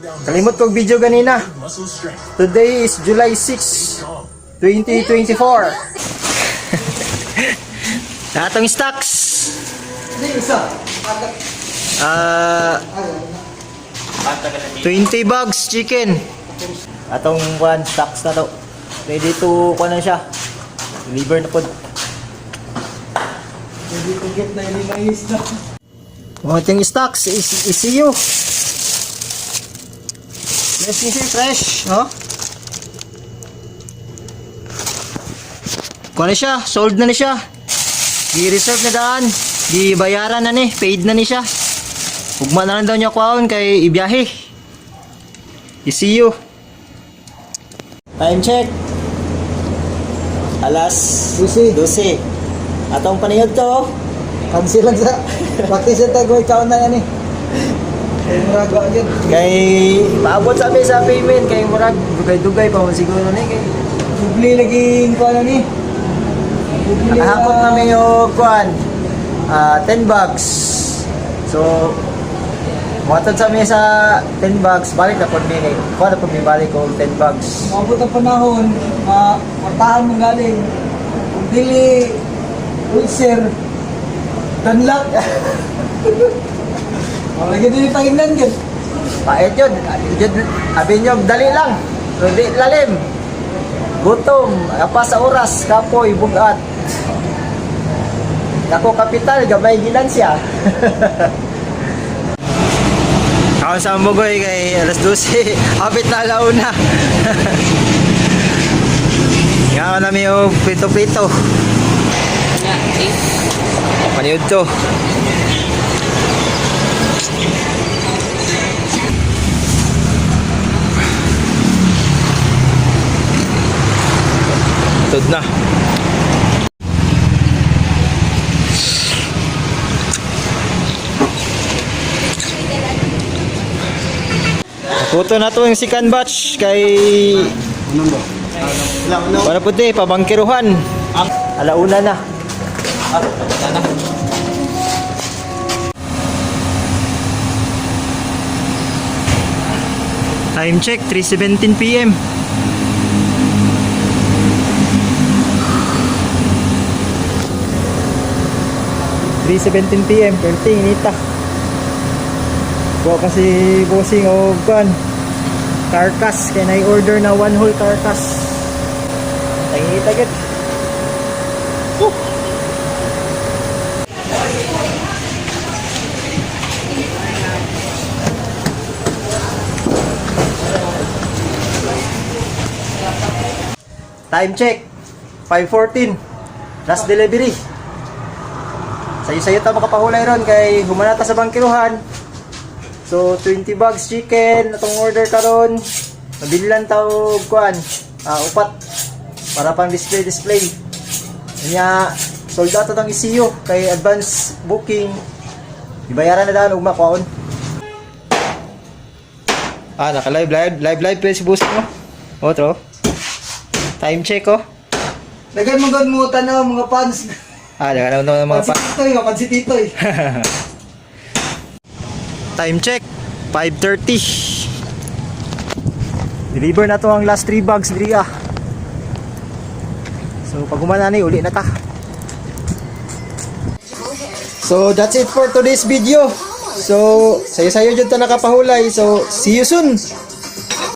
Kalimot kog video ganina. Today is July 6, 2024. Atong stocks. Ah, 20 bags chicken. Atong one stocks na to. Ready to kuan na siya. Deliver na pod. Hindi ko get na ini mais na. Mga itong stocks is ECU. Fresh ni siya, fresh, no? Kuha na siya, sold na ni siya. Gi-reserve na daan. Gibayaran na ni, paid na ni siya. Ugma na lang daw niya kuhaon kay ibiyahe. ECU. Time check. Alas 12. 12. Atong panihod to, oh. Cancel lang sa. Practice sa tago ikaw na yan eh. Kay murag wa gyud. Kay paabot sa amin sa payment kay murag dugay-dugay pa man siguro ni kay Bubli lagi ko ano ni. Bubli. Nakahakot na mi og kuan, 10 bags. So muhatod sa mi sa 10 bags, balik na pod mi kay kuan na pod mi balik og 10 bags. Maabot ang panahon, ma kwartahan mo galing. Kung dili ulcer, danlak. Wala gyud ni pahingnan gyud. Pait yun, yun abi nyo dali lang. So, di lalim. Gutom, apa sa oras, kapoy, bugat. Dako kapital, gamay ginansya. Ako sa Mugoy kay alas 12, hapit na alauna. Nga na mi og prito-prito. Paniud to. Tod na. Nakuto na to yung second batch kay para puti, pabangkiruhan. Alauna na. Time check, 3:17 PM. 3:17 PM, perting inita. Kuha kasi bossing og kuan. Carcass kay na order na one whole carcass. Tangita gid. Woo! Time check. 5:14. Last delivery. Sayo-sayo ta makapahulay ron kay humanata sa bangkiruhan. So 20 bags chicken atong order karon. Mabillan ta og kuan, upat para pang display display. Nya sold out atong ECU kay advance booking. Ibayaran na daan ugma kuan. Naka live live live live pa si boss mo. Otro. Time check oh. Dagan mo gud mo tanaw mga fans. Dagan na mga Pansi Titoy, oh, pansi Titoy. Time check, 5:30. Deliver na to ang last 3 bags diri ah. So pag humana ni uli na ta. So that's it for today's video. So sayo-sayo jud ta nakapahulay. So see you soon.